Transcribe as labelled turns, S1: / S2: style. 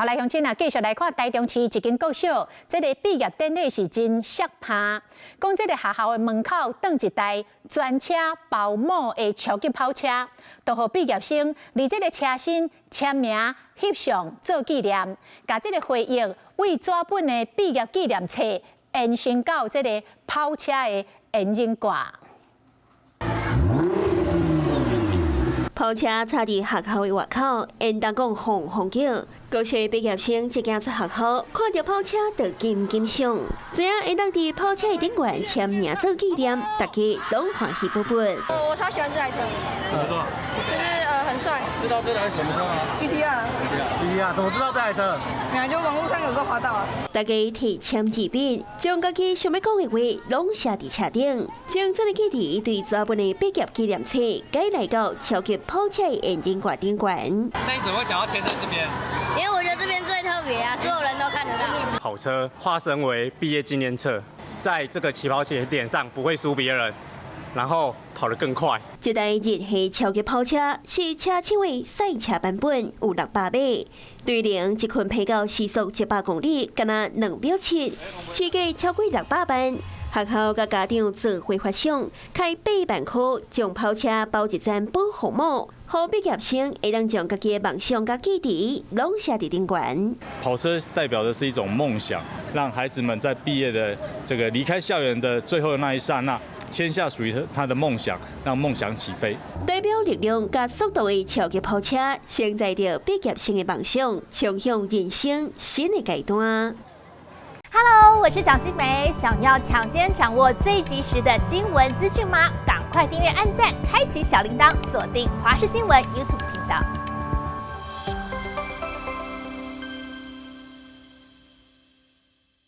S1: 好來，鄉親啊，繼續來看台中市一間國小，這个畢業典禮是真摔拍。講這个學校的門口擋一台全車包帽的超級跑車，都予畢業生佇這个車身簽名、翕相做紀念，共這个回憶為紙本的畢業紀念冊延伸到這个跑車的引擎蓋。
S2: 跑車插佇學校的外口，應當講轟轟叫。國小畢業生一行出學校，看著跑車就緊緊想，知影會當佇跑車的頂懸簽名做紀念，大家攏歡喜不不。
S3: 我超喜歡這台車。
S4: 怎麼說？
S3: 就是很帥。
S4: 知道這台什麼車嗎
S5: ？GTR。
S4: GTR，怎麼知道這台車？
S5: 沒有，就網路上有時候滑到。
S2: 大家提簽字筆，將家己想欲講的話攏寫佇車頂，將這个記憶對紙本的畢業紀念冊改來到超級跑車的引擎蓋頂懸。
S6: 那你怎麼會想要簽在這邊？
S3: 因為我覺得這邊最特別啊，所有人都看得到。
S7: 跑車化身為畢業紀念冊，在這個起跑點上不會輸別人，然後跑得更快。
S2: 這台日系超級跑車是車廠的賽車版本，有600馬，隊能一圈爬到時速100公里，敢若2秒7，市價超過600萬。學校佮家長做伙發想，開8萬塊將跑車包一層保護膜，予畢業生會當將家己的夢想佮記憶攏寫佇頂懸。
S8: 跑車代表的是一種夢想，讓孩子們在畢業的這個離開校園的最後的那一剎那，簽下屬於他的夢想，讓夢想起飛。
S2: 代表力量佮速度的超級跑車，承載著畢業生的夢想，衝向人生新的階段。
S9: Hello，我是蔣新梅。想要搶先掌握最及時的新聞資訊嗎？趕快訂閱、按讚、開啟小鈴鐺，鎖定華視新聞 YouTube。